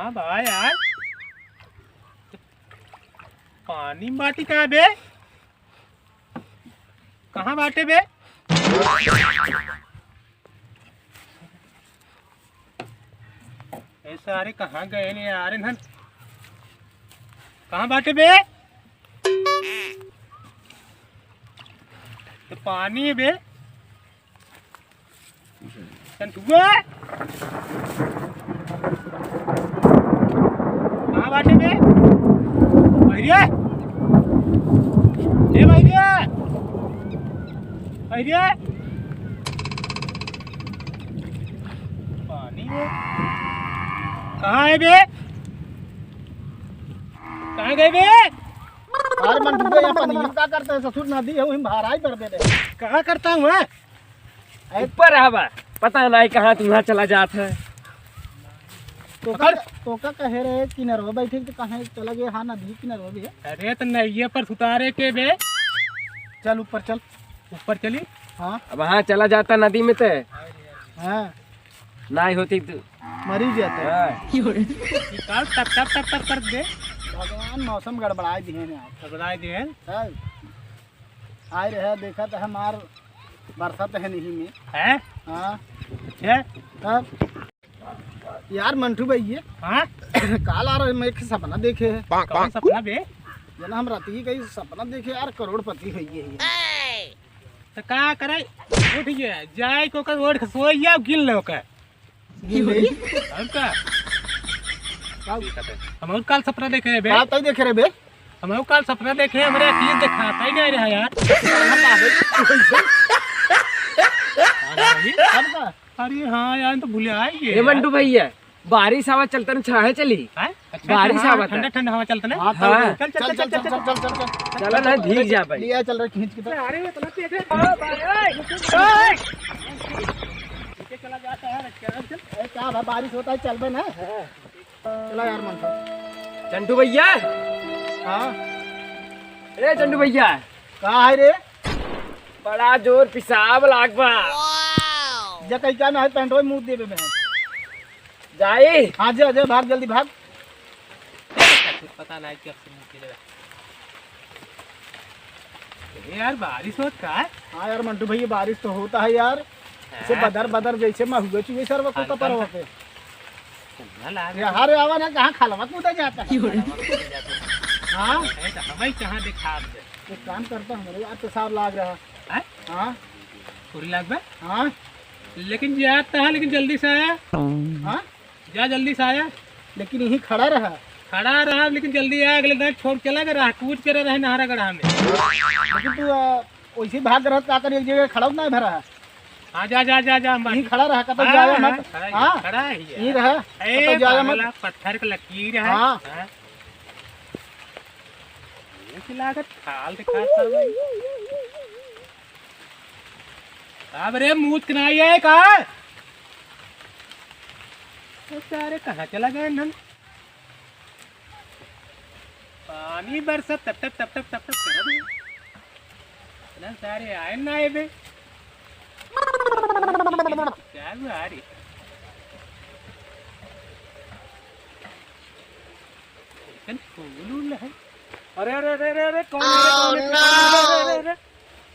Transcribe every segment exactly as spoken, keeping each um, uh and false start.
हाँ भाई यार, पानी बाटी कहाँ बे? कहाँ बाटे बे? ए सारे कहाँ गए ने यार इन्हन? कहाँ बाटे बे? तो पानी है बे। चंटुआ! कहाँ बाटे बे? भैया! ए भैया! भैया! पानी बे। कहाँ है बे? कहाँ गए बे? अरे मन डूबे, यहाँ पानी में का करते हैं ससुर, नदी है, वहीं बहार आई कर दे दे। कहाँ करता हूँ मैं? ऊपर रहा बा, पता नहीं कहाँ तू वहाँ चला जात है। तो का, पकड़। तो का कहे रहे किनरवा बैठे तो कहाँ चला गया? हाँ, नदी किनरवा भी है। अरे तो नैये पर सुतारे के बे। चल ऊपर चल। ऊपर चली? हाँ। अब हाँ चला जाता नदी में ते। हाँ। नाई होती तो मरी जाता है। हाँ। निकाल टप टप टप टप कर दे। भगवान मौसम गड़बड़ाए दिए हैं आज। गड़बड़ाए दिए हैं। हाँ। आए रहे, देखा तो हमार बरसात है नहीं में। हैं? हाँ। अच्छा। तब यार मंटू भैया। हाँ? काल आ रहे, मैं एक सपना देखे है। कौन सपना बे? जना हम रात की कई सपना देखे यार, करोड़पति हो गए हैं। तो का करे? उठ गया, जाए को कर ओढ़ के सोई जाओ, गिन लो का। गिन ले। और का? का? हम और काल सपना देखे हैं बे। का तई देखे रे बे? हम और काल सपना देखे हैं, हमरे अखिए देखा, तई नहीं रहा यार। का बे? का रहा भाई? हम का? अरे हाँ यार, तो भूले आई गए ए यार। मंटू भैया, बारिश आवा चलतन छाहे चली। हैं? अच्छा, बारिश हाँ, आवत है। ठंडा ठंडा हवा चलतन है। हाँ, हाँ। चल, चल, चल, चल, चल। चल ना, भीग जा भाई। लिया चल रहा खींच के तो। अरे, इतना तेज है। ओ भाई, ओए, ओए। पीछे चला जाता है, चल, चल। ए, का भाई, बारिश होता है, चल बे ना। चला यार, मन तो। चंटू भैया। हाँ। ए, चंटू भैया। का है रे? बड़ा जोर पिसाब लाग बा। जा कहीं का ना है, पैंटवा में मुँह देबे में। जाई। हाँ, जा, जा, भाग, जल्दी भाग। पता नहीं कब से मुँह देले बा। ए यार, बारिश होत का है? हाँ यार, मंटू भैया, बारिश तो होता है यार। इसे हाँ। बदर, बदर जैसे महुए चुए सरवा को हल्का कपरवा सा। पे। ठंडा लाग यार, आवा ना, कहाँ खलवा कूदा जाता है? खलवा कूदा जाता है। हाँ? ए, तो हमें कहाँ दिखा दे? एक काम करता हूँ, मेरे यार पेशाब लाग रहा। हैं? हाँ। पूरी लाग बे? हाँ। लेकिन जाता है, लेकिन जल्दी से आया। हाँ? जा जल्दी से आया। लेकिन यहीं खड़ा रहा। खड़ा रहा, लेकिन जल्दी आया, अगले दिन छोड़ चला गया रहा, कूद के रहे नहरा गढ़ा में। लेकिन तू, आ, वैसे ही भाग रहा, का करी, एक जगह खड़ा ना भरा है। हाँ, जा, जा, जा, जा, हम यहीं खड़ा रहा, कतई हाँ, जाया हाँ, मत। खड़ा ही, हाँ? खड़ा ही है। यहीं रहा, ए, कतई जाया मत। पागला, पत्थर के लकीर है। हाँ। हाँ। ये की लागत खाल दिखा था भाई। अब रे, मूत के नाई है का? ए, सारे कहाँ चला गए नन? पानी बरसत टप टप टप टप टप टप करत है। ना सारे आए ना आए बे। क्या हुआ रे? कल फूल उल है। अरे, अरे, अरे, अरे, अरे, कौन है, कौन है, कौन है, अरे, अरे, अरे?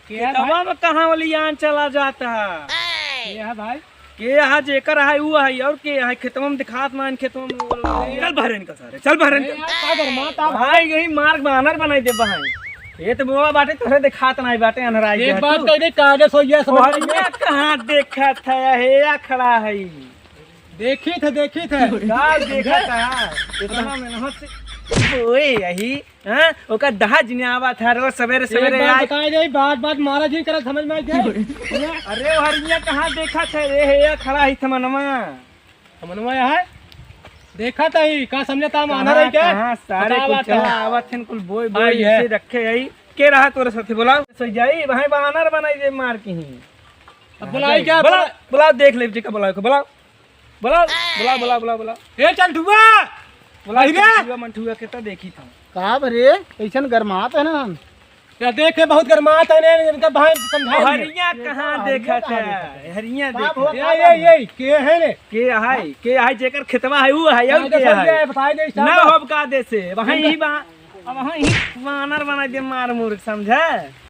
के है खेतवा भाई? में कहाँ वाली आन चला जाता है? के है भाई? के है, जेकर है, ऊ है, और के है? खेतवा में दिखात मान, खेतवा में वो, चल बाहर इनका सारे, चल बाहर ए इनका। यार, का गरमात आप? भाई, यही मार्ग बानर बनाई दे भाई। ये तो बोआ बाटे, तोहरे दिखात नाई बाटे, अनहराई एक गया बात तू। कह दे, कागज हो गया, समझ ओहरिया कहाँ देखा था, हे या खड़ा है? देखी थे, देखी थे। का देखा था? इतना मेहनत से बोए यही। हाँ, ओकर दहा जिने आवत है, रोज सवेरे एक सवेरे बात आए। बताए जाई, बात बात मारा जी करत समझ में आ जाए। अरे, हरिया कहाँ देखत है रे? हे, या खड़ा ही थमनवा। थमनवा यहाँ है? देखत ही, का समझे ता हम आना कहाँ, रही क्या? कहाँ सारे बतावा कुल चला था। आवत हैं, कुल बोए, बोए आई है। इसे रखे आई। के रहा तोरे साथे बोलाओ? सो जाई, वहीं बहाना बनाई दे मार के ही। अब बुलाई क्या? बुलाओ, बुलाओ, देख ले, ठीक है, बुलाओ, बुलाओ। बोला, बोला, बोला, बोला, बोला। ए, चंटुआ! बोला, अरे! चंटुआ, मंटुआ के तो देखी था। का बरे, कैसन गरमात है ना हम? या देखे, बहुत गरमात है ने, इनका भाई समझा दे। हरिया कहाँ देखत है? हरिया का देखत भोग है। ये, ये, ये, के है ने? के है? के है? जेकर खेतवा है, वो है, और ना, के देखो, है? ये बताई दे, ना सब। होब का दे से, वहीं ही बा, अब वहीं ही बानर बना दे, मार मुर्ग, समझे?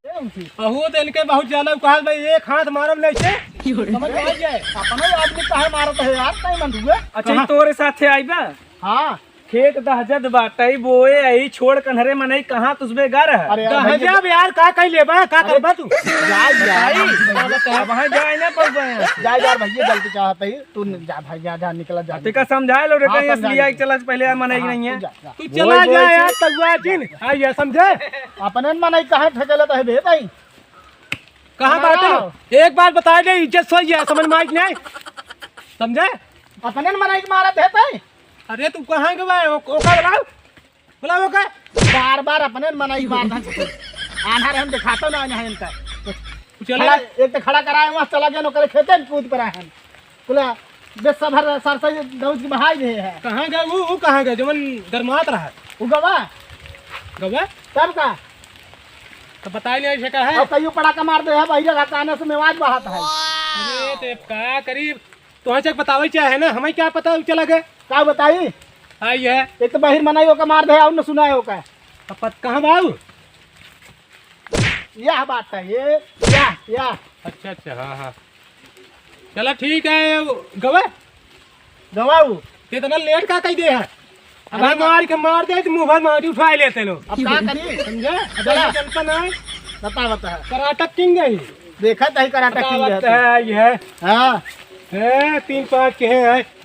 अहू तो इनके बहुत ज्यादा उकाल भाई, एक हाथ मारम नहीं से। समझ में आ जाए। अपने आदमी काहे मारत है यार, नहीं मन हुए। अच्छा, कहाँ? तोरे साथे आई बा? हाँ। खेत दहजत बाटई, बोए आई, छोड़ कन्हरे मनई, कहाँ तुसबे गर है? अरे यार, दहजत भैया। यार, का कही लेबा, का अरे, करबा तू? जा यार। भाई, अब वहाँ जाए ना पड़बा यहाँ से। जा यार, भैया, गलती चाहत है, तू न-, जा भाई, जा, जा, निकला, जा, तेका निकला। समझाए लो रे, हाँ, कहीं समझा असली आई लो। चला, पहले यार मनई हाँ, नहीं है। तू जा, जा। तू बोए, चला बोए जा से यार, तगुआ जिन। हाँ, ये समझे? अपने मनई कहाँ ठकेला तो है बे भाई? कहाँ हमारा बात है? एक बात बता दे, इज्जत सो गया, समझ में आई कि नहीं? समझे? अपने मनई के मारत है तई? अरे तू कहाँ के बा? ओ, ओका बुलाओ। बुलाओ ओका। बार बार अपने मनई मार दन। आन्हर हम दिखाता ना है इनका। चला। खड़ा, एक तो खड़ा कराए वहाँ चला गया, ओकरे खेते में कूद पड़ा है। बोला, बे सभर सरसई दौज के बहाई दे है। कहाँ गए? वो, वो कहाँ गए? जवन गरमात रहा। वो गवा? गवा? तब का? तो बताई नहीं ऐसे का है? और कईयो पड़ाका मार दे है, बहिरे रहता आने से मेवाज बहात है। अरे, तो अब का करी? तोहे चक बतावे चाहे ना, हमें क्या पता चला गए? का बताई? आई है। एक तो बहिर मनई ओका मार दे, और न सुनाए ओका। अब पत-, कहाँ बाऊ? यह बात है, ये, यह, यह। अच्छा, अच्छा, हाँ, हाँ। चला ठीक है, गवा? गवाऊ। कितना लेट का कही दे है? अब अरे हम मार के मार दे, तो मुँह भर मार उठा लेते लोग। अब का करी? समझे? अब चला। जनता ना है। बता, बता। कराटा किंग है। देखा तही कराटा किंग है। बतावत है, ये है। हाँ। है, तीन पाँच के हैं, है।